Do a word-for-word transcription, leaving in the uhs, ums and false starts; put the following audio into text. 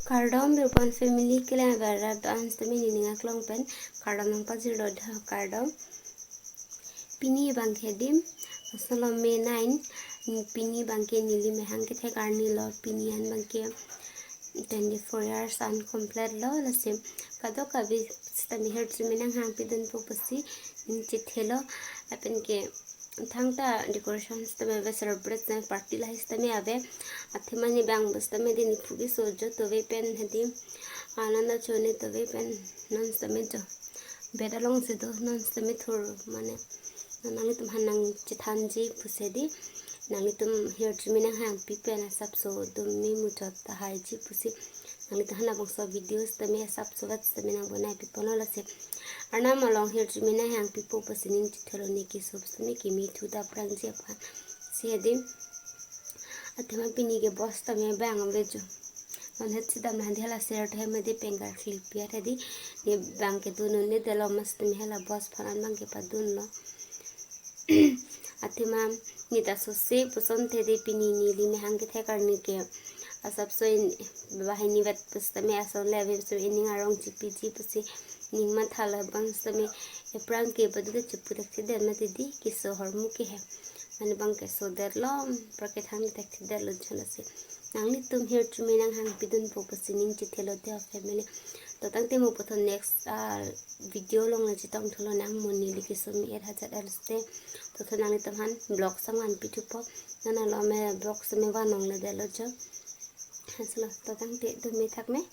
Kardom Birpon family, kelang abar rat do-an sitame neli ning aklong pen kardom nangpajirlo do, kardom. Pini abangke dim, aso lo May nine, pini abangke neli mehang kethek arni lo, pini an abangke twenty-four years an complete lo, lasi kadokave sitame hirjume nanghangpidunpo pusi ning chethelo, lapen ke thangta decoration sitame ave, celebrate sitame, party lahai sitame ave. Athema ne bang sitame dei, nephu keso jo tove pen hedi, ananda chone tove pen non sitame jo bed alongsi do, non sitame thur mane nanglitum aphan nangchethanji pusi dei, nanglitum hirjume nanghangpi pen asapso dome muchot tahaiji pusi nanglitum aphan labangso video sitame asapso vat sitame nangbonai piponlo, lasi Arnam along hirjume nanghangpipo pusi ning chethelo, ne keso sitame keme thu ta aphrangji aphan si hedi. Athema pini ke boss sitame bang ave jo. Non het sidam handi hala ser the mede pengkar khlipia hedi. Ne bangke dun un-edetlo, mas sitame hala boss aphan an bangke padunlo. Athema ne ta sose puson the dei, pini neli mehang kethek arni ke asapso in bahini vet pusitame ason le ave pusitame ining arong chipiji pusi ning mathalo, bang sitame ephrang ke badu de chipu thekthedet mati dei, keso ahormu ke he. Mane bangke sodetlo, aphrang ke thang thekthedetlo jo, lasi nanglitum hirjume nanghangpidunpo pusi ning chethelo dei family. To tangte mo puthot next, ah, video along le chetongthulo nang, mo neli keso me-et hajat el site. To tho nanglitum aphan vlog sangvan pithupo. Nana lo me vlog sitame van longle detlo jo. Aslo, to tangte dome thakme.